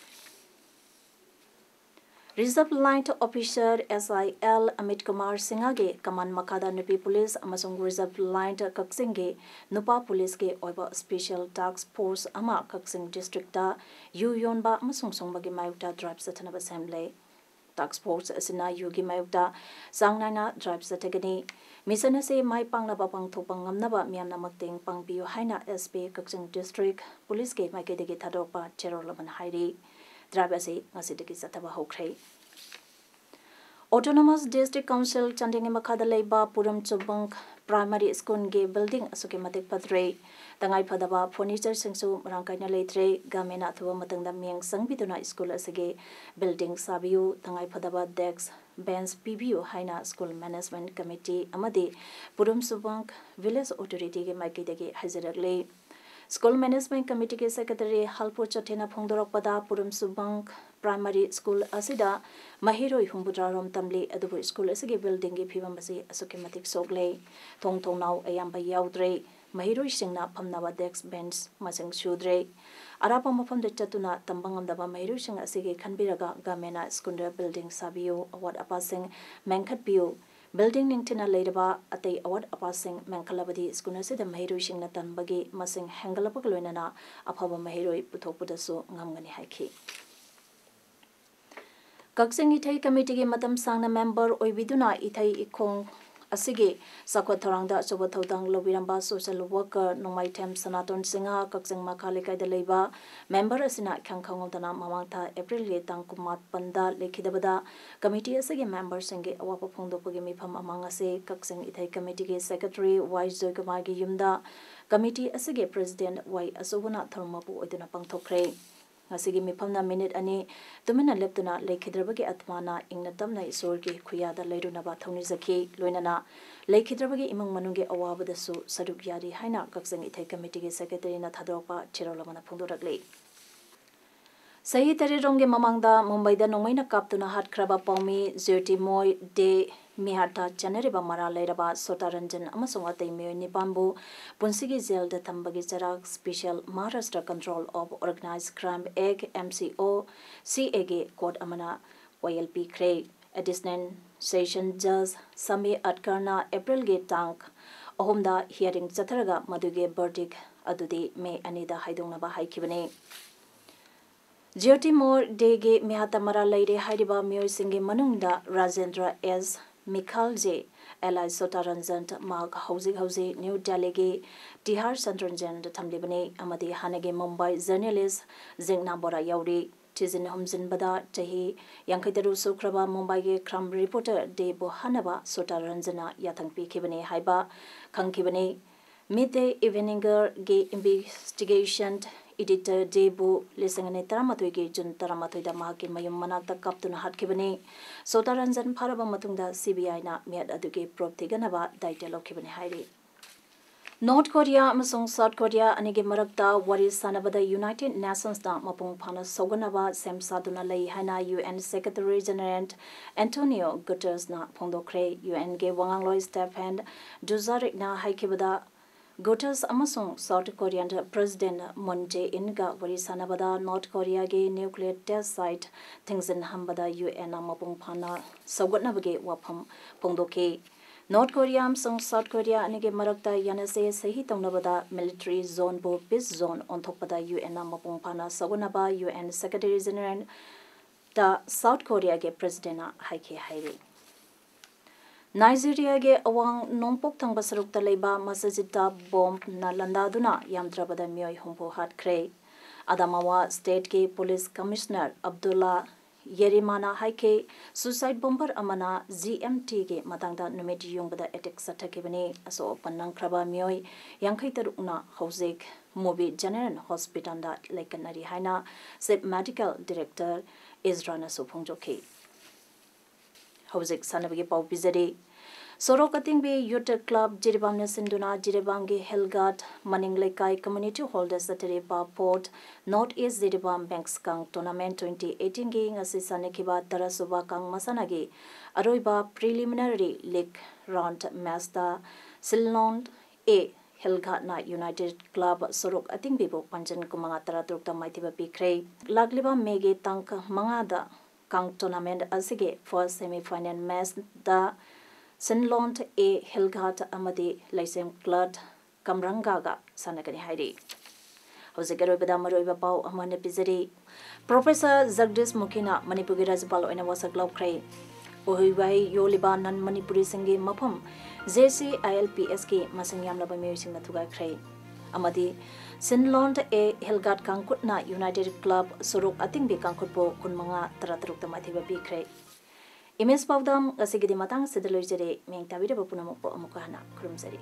Reserve Line Officer S I L Amit Kumar Singhꯒꯤ command ꯃꯈꯥꯗ ꯅꯨꯄꯤ police ꯑꯃꯁꯨꯡ Reserve Line ꯀꯛꯆꯤꯡꯒꯤ ꯅꯨꯄꯥ policeꯀꯤ ꯑꯣꯏꯕ special task force ꯑꯃ ꯀꯛꯆꯤꯡ districtꯇ ꯌꯨ ꯌꯣꯟꯕ ꯑꯃꯁꯨꯡ ꯁꯨꯡꯕꯒꯤ ꯃꯥꯌꯣꯛꯇ drive ꯆꯠꯊꯅꯕ ꯁꯦꯝꯂꯦ꯫ Task force ꯑꯁꯤꯅ ꯌꯨꯒꯤ ꯃꯥꯌꯣꯛꯇ ꯆꯥꯡ ꯅꯥꯏꯅ drive ꯆꯠꯊꯒꯅꯤ꯫ Mission ꯑꯁꯤ ꯃꯥꯏ ꯄꯥꯛꯅꯕ ꯄꯥꯡꯊꯣꯛꯄ ꯉꯝꯅꯕ ꯃꯤꯌꯥꯝꯅ ꯃꯇꯦꯡ ꯄꯥꯡꯕꯤꯌꯨ ꯍꯥꯏꯅ S P ꯀꯛꯆꯤꯡ district policeꯀꯤ ꯃꯥꯏꯀꯩꯗꯒꯤ ꯊꯥꯗꯣꯔꯛꯄ ꯆꯦꯔꯣꯜ ꯑꯃꯅ ꯍꯥꯏꯔꯤ꯫ Drive ꯑꯁꯤ ꯉꯁꯤꯗꯒꯤ ꯆꯠꯊꯕ ꯍꯧꯈ꯭ꯔꯦ꯫ Autonomous District Council ꯆꯥꯟꯗꯦꯜꯒꯤ ꯃꯈꯥꯗ ꯂꯩꯕ ꯄꯨꯔꯝ ꯆꯨꯕꯪ Primary Schoolꯒꯤ building ꯑꯁꯨꯛꯀꯤ ꯃꯇꯤꯛ ꯐꯠꯇ꯭ꯔꯦ꯫ ꯇꯉꯥꯏ ꯐꯗꯕ furnitureꯁꯤꯡꯁꯨ ꯃꯔꯥꯡ ꯀꯥꯏꯅ ꯂꯩꯇ꯭ꯔꯦ꯫ Governmentꯅ ꯑꯊꯨꯕ ꯃꯇꯝꯗ ꯃꯤꯠꯌꯦꯡ ꯆꯪꯕꯤꯗꯨꯅ school ꯑꯁꯤꯒꯤ building ꯁꯥꯕꯤꯌꯨ, ꯇꯉꯥꯏ ꯐꯗꯕ desk, bench ꯄꯤꯕꯤꯌꯨ ꯍꯥꯏꯅ School Management Committee ꯑꯃꯗꯤ ꯄꯨꯔꯝ ꯆꯨꯕꯪ Village Authorityꯒꯤ ꯃꯥꯏꯀꯩꯗꯒꯤ ꯍꯥꯏꯖꯔꯛꯂꯤ꯫ School Management Committeeꯒꯤ Secretary ꯍꯜꯄꯨ ꯆꯣꯊꯦꯅ ꯐꯣꯡꯗꯣꯔꯛꯄꯗ, ꯄꯨꯔꯝ ꯆꯨꯕꯪ Primary School ꯑꯁꯤꯗ ꯃꯍꯩꯔꯣꯏ ꯍꯨꯝꯐꯨꯇꯔꯥ ꯔꯣꯝ ꯇꯝꯂꯤ, ꯑꯗꯨꯕꯨ school ꯑꯁꯤꯒꯤ buildingꯒꯤ ꯐꯤꯕꯝ ꯑꯁꯤ ꯑꯁꯨꯛꯀꯤ ꯃꯇꯤꯛ ꯁꯣꯛꯂꯦ꯫ ꯊꯣꯡ ꯊꯣꯡꯅꯥꯎ ꯑꯌꯥꯝꯕ ꯌꯥꯎꯗ꯭ꯔꯦ꯫ ꯃꯍꯩꯔꯣꯏꯁꯤꯡꯅ ꯐꯝꯅꯕ desk bench ꯃꯁꯤꯡ ꯁꯨꯗ꯭ꯔꯦ꯫ ꯑꯔꯥꯞꯄ ꯃꯐꯝꯗ ꯆꯠꯇꯨꯅ ꯇꯝꯕ ꯉꯝꯗꯕ ꯃꯍꯩꯔꯣꯏꯁꯤꯡ ꯑꯁꯤꯒꯤ ꯈꯟꯕꯤꯔꯒ Governmentꯅ schoolꯗ building ꯁꯥꯕꯤꯌꯨ, ꯑꯋꯥꯠ ꯑꯄꯥꯁꯤꯡ ꯃꯦꯟꯈꯠꯄꯤꯌꯨ꯫ Building ꯅꯤꯡꯊꯤꯅ ꯂꯩꯔꯕ ꯑꯇꯩ ꯑꯋꯥꯠ ꯑꯄꯥꯁꯤꯡ ꯃꯦꯟꯈꯠꯂꯕꯗꯤ school ꯑꯁꯤꯗ ꯃꯍꯩꯔꯣꯏꯁꯤꯡꯅ ꯇꯝꯕꯒꯤ ꯃꯁꯤꯡ ꯍꯦꯟꯒꯠꯂꯛꯄꯒ ꯂꯣꯏꯅꯅ ꯑꯐꯕ ꯃꯍꯩꯔꯣꯏ ꯄꯨꯊꯣꯛꯄꯗꯁꯨ ꯉꯝꯒꯅꯤ ꯍꯥꯏꯈꯤ꯫ ꯀꯛꯆꯤꯡ ꯏꯊꯩ committeeꯒꯤ ꯃꯇꯝ ꯁꯥꯡꯅ member ꯑꯣꯏꯕꯤꯗꯨꯅ ꯏꯊꯩ ꯏꯈꯣꯡ ꯑꯁꯤꯒꯤ ꯆꯥꯎꯈꯠ ꯊꯧꯔꯥꯡꯗ ꯑꯆꯧꯕ ꯊꯧꯗꯥꯡ ꯂꯧꯕꯤꯔꯝꯕ social worker ꯅꯣꯡꯃꯥꯏꯊꯦꯝ ꯁꯅꯥꯇꯣꯟ ꯁꯤꯡꯍ ꯀꯛꯆꯤꯡ ꯃꯈꯥ ꯂꯩꯀꯥꯏꯗ ꯂꯩꯕ member ꯑꯁꯤꯅ ꯏꯈꯪ ꯈꯪꯍꯧꯗꯅ ꯃꯃꯥꯡ ꯊꯥ Aprilꯒꯤ ꯇꯥꯡ ꯀꯨꯟꯃꯥꯄꯟꯗ ꯂꯩꯈꯤꯗꯕꯗ committee ꯑꯁꯤꯒꯤ memberꯁꯤꯡꯒꯤ ꯑꯋꯥꯕ ꯐꯣꯡꯗꯣꯛꯄꯒꯤ ꯃꯤꯐꯝ ꯑꯃ ꯉꯁꯤ ꯀꯛꯆꯤꯡ ꯏꯊꯩ committeeꯒꯤ Secretary ꯋꯥꯏ ꯖꯣꯏꯀꯨꯃꯥꯔꯒꯤ ꯌꯨꯝꯗ committee ꯑꯁꯤꯒꯤ President ꯋꯥꯏ ꯑꯆꯧꯕꯅ ꯊꯧꯔꯝ ꯃꯄꯨ ꯑꯣꯏꯗꯨꯅ ꯄꯥꯡꯊꯣꯛꯈ꯭ꯔꯦ꯫ ꯉꯁꯤꯒꯤ ꯃꯤꯐꯝꯅ minute ꯑꯅꯤ ꯇꯨꯃꯤꯟꯅ ꯂꯦꯞꯇꯨꯅ ꯂꯩꯈꯤꯗ꯭ꯔꯕꯒꯤ ꯑꯥꯠꯃꯥꯅ ꯏꯪꯅ ꯇꯞꯅ ꯏꯁꯣꯔꯒꯤ ꯈꯨꯌꯥꯗ ꯂꯩꯔꯨꯅꯕ ꯊꯧꯅꯤꯖꯈꯤ꯫ ꯂꯣꯏꯅꯅ ꯂꯩꯈꯤꯗ꯭ꯔꯕꯒꯤ ꯏꯃꯨꯡ ꯃꯅꯨꯡꯒꯤ ꯑꯋꯥꯕꯗꯁꯨ ꯁꯔꯨꯛ ꯌꯥꯔꯤ ꯍꯥꯏꯅ ꯀꯛꯆꯤꯡ ꯏꯊꯩ committeeꯒꯤ Secretaryꯅ ꯊꯥꯗꯣꯔꯛꯄ ꯆꯦꯔꯣꯜ ꯑꯃꯅ ꯐꯣꯡꯗꯣꯔꯛꯂꯤ꯫ ꯆꯍꯤ ꯇꯔꯦꯠ ꯔꯣꯝꯒꯤ ꯃꯃꯥꯡꯗ ꯃꯨꯝꯕꯥꯏꯗ ꯅꯣꯡꯃꯩꯅ ꯀꯥꯞꯇꯨꯅ ꯍꯥꯠꯈ꯭ꯔꯕ ꯄꯥꯎꯃꯤ ꯖ꯭ꯌꯣꯇꯤꯃꯣꯏ ꯗꯦ ꯃꯤꯍꯥꯠꯇ ꯆꯦꯟꯅꯔꯤꯕ ꯃꯔꯥꯜ ꯂꯩꯔꯕ ꯁꯣꯇꯥ ꯔꯟꯖꯟ ꯑꯃꯁꯨꯡ ꯑꯇꯩ ꯃꯤꯑꯣꯏ ꯅꯤꯄꯥꯟꯕꯨ ꯄꯨꯟꯁꯤꯒꯤ jailꯗ ꯊꯝꯕꯒꯤ ꯆꯩꯔꯥꯛ Special Maharashtra Control of Organised Crime Act, M C O C Aꯒꯤ court ꯑꯃꯅ ꯋꯥꯌꯦꯜ ꯄꯤꯈ꯭ꯔꯦ꯫ Additional Session Judge ꯁꯃꯤ ꯑꯠꯀꯔꯅ ꯑꯦꯄ꯭ꯔꯤꯜꯒꯤ ꯇꯥꯡ ꯑꯍꯨꯝꯗ hearing ꯆꯠꯊꯔꯒ ꯃꯗꯨꯒꯤ verdict ꯑꯗꯨꯗꯤ ꯃꯦ ꯑꯅꯤꯗ ꯍꯥꯏꯗꯣꯛꯅꯕ ꯍꯥꯏꯈꯤꯕꯅꯤ꯫ ꯖ꯭ꯌꯣꯇꯤ ꯃꯣꯔ ꯗꯦꯒꯤ ꯃꯤꯍꯥꯠꯇ ꯃꯔꯥꯜ ꯂꯩꯔꯦ ꯍꯥꯏꯔꯤꯕ ꯃꯤꯑꯣꯏꯁꯤꯡꯒꯤ ꯃꯅꯨꯡꯗ ꯔꯥꯖꯦꯟꯗ꯭ꯔ ꯑꯦꯁ, ꯃꯤꯈꯥꯜꯖꯦ, ꯑꯦꯂꯥꯏ ꯁꯣꯇꯥꯔꯟꯖꯟ ꯃꯍꯥꯛ ꯍꯧꯖꯤꯛ ꯍꯧꯖꯤꯛ ꯅ꯭ꯌꯨ ꯗꯦꯜꯂꯤꯒꯤ ꯇꯤꯍꯥꯔ ꯁꯦꯟꯇ꯭ꯔꯦꯜ ꯖꯦꯜꯗ ꯊꯝꯂꯤꯕꯅꯤ ꯑꯃꯗꯤ ꯍꯥꯟꯅꯒꯤ ꯃꯨꯝꯕꯥꯏ ꯖꯔꯅꯦꯂꯤꯁ ꯖꯤꯡꯅꯥ ꯕꯣꯔꯥ ꯌꯥꯎꯔꯤ꯫ ꯊꯤꯖꯤꯟ ꯍꯨꯝꯖꯤꯟꯕꯗ ꯆꯍꯤ ꯌꯥꯡꯈꯩ ꯇꯔꯨꯛ ꯁꯨꯈ꯭ꯔꯕ ꯃꯨꯝꯕꯥꯏꯒꯤ crime reporter ꯗꯦꯕꯨ ꯍꯥꯠꯅꯕ ꯁꯣꯇꯥꯔꯟꯖꯟꯅ ꯌꯥꯊꯪ ꯄꯤꯈꯤꯕꯅꯤ ꯍꯥꯏꯕ ꯈꯪꯈꯤꯕꯅꯤ꯫ Midday Evening ꯒꯤ investigation editor ꯗꯦꯕꯨ ꯂꯤꯁꯤꯡ ꯑꯅꯤ ꯇꯔꯥꯃꯥꯊꯣꯏꯒꯤ ꯖꯨꯟ ꯇꯔꯥꯃꯥꯊꯣꯏꯗ ꯃꯍꯥꯛꯀꯤ ꯃꯌꯨꯝ ꯃꯅꯥꯛꯇ ꯀꯥꯞꯇꯨꯅ ꯍꯥꯠꯈꯤꯕꯅꯤ꯫ ꯁꯣꯇꯥꯔꯟꯖꯟ ꯐꯥꯔꯕ ꯃꯇꯨꯡꯗ CBI ꯅ ꯃꯤꯍꯥꯠ ꯑꯗꯨꯒꯤ proof ꯊꯤꯒꯠꯅꯕ ꯗꯥꯏꯇ ꯂꯧꯈꯤꯕꯅꯤ ꯍꯥꯏꯔꯤ꯫ ꯅꯣꯔꯠ ꯀꯣꯔꯤꯌꯥ ꯑꯃꯁꯨꯡ ꯁꯥꯎꯠ ꯀꯣꯔꯤꯌꯥ ꯑꯅꯤꯒꯤ ꯃꯔꯛꯇ ꯋꯥꯔꯤ ꯁꯥꯅꯕꯗ United Nations ꯅ ꯃꯄꯨꯡ ꯐꯥꯅ ꯁꯧꯒꯠꯅꯕ ꯁꯦꯝ ꯁꯥꯗꯨꯅ ꯂꯩ ꯍꯥꯏꯅ UN Secretary General Antonio Guterres ꯅ ꯐꯣꯡꯗꯣꯛꯈ꯭ꯔꯦ꯫ UN ꯒꯤ ꯋꯥꯉꯥꯡꯂꯣꯏ Stephane Dujarric ꯅ ꯍꯥꯏꯈꯤꯕꯗ, Guterres ꯑꯃꯁꯨꯡ South Korean President Moon Jae-in ꯒ ꯋꯥꯔꯤ ꯁꯥꯅꯕꯗ ꯅꯣꯔꯠ ꯀꯣꯔꯤꯌꯥꯒꯤ nuclear test site ꯊꯤꯡꯖꯤꯟꯍꯟꯕꯗ UN ꯅ ꯃꯄꯨꯡ ꯐꯥꯅ ꯁꯧꯒꯠꯅꯕꯒꯤ ꯋꯥꯐꯝ ꯐꯣꯡꯗꯣꯛꯈꯤ꯫ ꯅꯣꯔꯠ ꯀꯣꯔꯤꯌꯥ ꯑꯃꯁꯨꯡ ꯁꯥꯎꯠ ꯀꯣꯔꯤꯌꯥ ꯑꯅꯤꯒꯤ ꯃꯔꯛꯇ ꯌꯥꯅꯁꯦ ꯁꯍꯤ ꯇꯧꯅꯕꯗ military zone ꯕꯨ peace zone ꯑꯣꯟꯊꯣꯛꯄꯗ UN ꯅ ꯃꯄꯨꯡ ꯐꯥꯅ ꯁꯧꯒꯠꯅꯕ UN Secretary General ꯇ ꯁꯥꯎꯠ ꯀꯣꯔꯤꯌꯥꯒꯤ President ꯅ ꯍꯥꯏꯈꯤ ꯍꯥꯏꯔꯤ꯫ ꯅꯥꯏꯖꯦꯔꯤꯌꯥꯒꯤ ꯑꯋꯥꯡ ꯅꯣꯡꯄꯣꯛ ꯊꯪꯕ ꯁꯔꯨꯛꯇ ꯂꯩꯕ ꯃꯁꯖꯤꯗꯇ ꯕꯣꯝꯅ ꯂꯥꯟꯗꯥꯗꯨꯅ ꯌꯥꯝꯗ꯭ꯔꯕꯗ ꯃꯤꯑꯣꯏ ꯍꯨꯝꯐꯨ ꯍꯥꯠꯈ꯭ꯔꯦ꯫ ꯑꯗꯥꯃꯥꯋꯥ State ꯀꯤ Police Commissioner ꯑꯕꯗꯨꯜꯂꯥ ꯌꯦꯔꯤꯃꯥꯅ ꯍꯥꯏꯈꯤ, suicide bomber ꯑꯃꯅ ꯖꯤ ꯑꯦꯝ ꯇꯤꯒꯤ ꯃꯇꯥꯡꯗ ꯅꯨꯃꯤꯠ ꯌꯨꯡꯕꯗ attack ꯆꯠꯊꯈꯤꯕꯅꯤ꯫ ꯑꯁꯣꯛ ꯑꯄꯟ ꯅꯪꯈ꯭ꯔꯕ ꯃꯤꯑꯣꯏ ꯌꯥꯡꯈꯩ ꯇꯔꯨꯛꯅ ꯍꯧꯖꯤꯛ ꯃꯨꯕꯤ ꯖꯦꯅꯔꯦꯜ ꯍꯣꯁꯄꯤꯇꯥꯜꯗ ꯂꯩꯀꯠꯅꯔꯤ ꯍꯥꯏꯅ Chief Medical Director ꯏꯖ꯭ꯔꯥꯅꯁꯨ ꯐꯣꯡꯗꯣꯛꯈꯤ꯫ ꯍꯧꯖꯤꯛ ꯁꯥꯟꯅꯕꯒꯤ ꯄꯥꯎ ꯄꯤꯖꯔꯤ꯫ ꯁꯣꯔꯣꯛ ꯑꯇꯤꯡꯕꯤ Youth Club ꯖꯤꯔꯤꯕꯥꯝꯅ ꯁꯤꯟꯗꯨꯅ ꯖꯤꯔꯤꯕꯥꯝꯒꯤ ꯍꯤꯜꯒꯥꯠ ꯃꯅꯤꯡ ꯂꯩꯀꯥꯏ community hall ꯗ ꯆꯠꯊꯔꯤꯕ Fourth North East Jiribam Banks Kang Tournament twenty eighteen ꯒꯤ ꯉꯁꯤ ꯁꯥꯟꯅꯈꯤꯕ ꯇꯔꯥꯁꯨꯕ ꯀꯥꯡ ꯃꯁꯥꯟꯅꯒꯤ ꯑꯔꯣꯏꯕ preliminary league round match ꯇ ꯁꯤꯜꯂꯣꯟ A ꯍꯤꯜꯒꯥꯠꯅ United Club ꯁꯣꯔꯣꯛ ꯑꯇꯤꯡꯕꯤꯕꯨ ꯄꯥꯟꯖꯟ ꯀꯨꯟꯃꯉꯥ ꯇꯔꯥꯇꯔꯨꯛꯇ ꯃꯥꯏꯊꯤꯕ ꯄꯤꯈ꯭ꯔꯦ꯫ ꯂꯥꯛꯂꯤꯕ ꯃꯦꯒꯤ ꯇꯥꯡ ꯃꯉꯥꯗ ꯀꯥꯡ ꯇꯣꯔꯅꯥꯃꯦꯟꯠ ꯑꯁꯤꯒꯤ ꯐꯥꯔꯁ ꯁꯦꯃꯤ ꯐꯥꯏꯅꯦꯜ ꯃꯦꯆꯇ ꯁꯤꯟꯂꯣꯟ ꯑꯦ ꯍꯤꯜꯒꯥꯠ ꯑꯃꯗꯤ ꯂꯩꯁꯦꯝ ꯀ꯭ꯂꯕ ꯀꯝꯔꯪꯒꯥꯒ ꯁꯥꯟꯅꯒꯅꯤ ꯍꯥꯏꯔꯤ꯫ ꯍꯧꯖꯤꯛ ꯑꯔꯣꯏꯕꯗ ꯃꯔꯨꯑꯣꯏꯕ ꯄꯥꯎ ꯑꯃ ꯍꯟꯅ ꯄꯤꯖꯔꯤ꯫ ꯄ꯭ꯔꯣꯐꯦꯁꯔ ꯖꯒꯗꯤꯁ ꯃꯨꯈꯤꯅ ꯃꯅꯤꯄꯨꯔꯒꯤ ꯔꯥꯖ꯭ꯌꯄꯥꯜ ꯑꯣꯏꯅ ꯋꯥꯁꯛ ꯂꯧꯈ꯭ꯔꯦ꯫ ꯎꯍꯩ ꯋꯥꯍꯩ ꯌꯣꯜꯂꯤꯕ ꯅꯟ ꯃꯅꯤꯄꯨꯔꯤꯁꯤꯡꯒꯤ ꯃꯐꯝ ꯖꯦ ꯁꯤ ꯑꯥꯏ ꯑꯦꯜ ꯄꯤ ꯑꯦꯁꯀꯤ ꯃꯁꯤꯡ ꯌꯥꯝꯂꯕ ꯃꯤꯑꯣꯏꯁꯤꯡꯅ ꯊꯨꯒꯥꯏꯈ꯭ꯔꯦ꯫ ꯑꯃꯗꯤ ꯁꯤꯟꯂꯣꯟ ꯑꯦ ꯍꯤꯜꯒꯥꯠ ꯀꯥꯡꯈꯨꯠꯅ ꯌꯨꯅꯥꯏꯇꯦꯗ ꯀ꯭ꯂꯕ ꯁꯣꯔꯣꯛ ꯑꯇꯤꯡꯕꯤ ꯀꯥꯡꯈꯨꯠꯄꯨ ꯀꯨꯟꯃꯉꯥ ꯇꯔꯥꯇꯔꯨꯛꯇ ꯃꯥꯏꯊꯤꯕ ꯄꯤꯈ꯭ꯔꯦ꯫ ꯏꯃꯦꯖ ꯄꯥꯎꯗꯝ ꯉꯁꯤꯒꯤꯗꯤ ꯃꯇꯥꯡ ꯑꯁꯤꯗ ꯂꯣꯏꯖꯔꯦ꯫ ꯃꯤꯌꯦꯡ ꯇꯥꯕꯤꯔꯕ ꯄꯨꯝꯅꯃꯛꯄꯨ ꯑꯃꯨꯛꯀ ꯍꯟꯅ ꯈꯨꯔꯨꯝꯖꯔꯤ꯫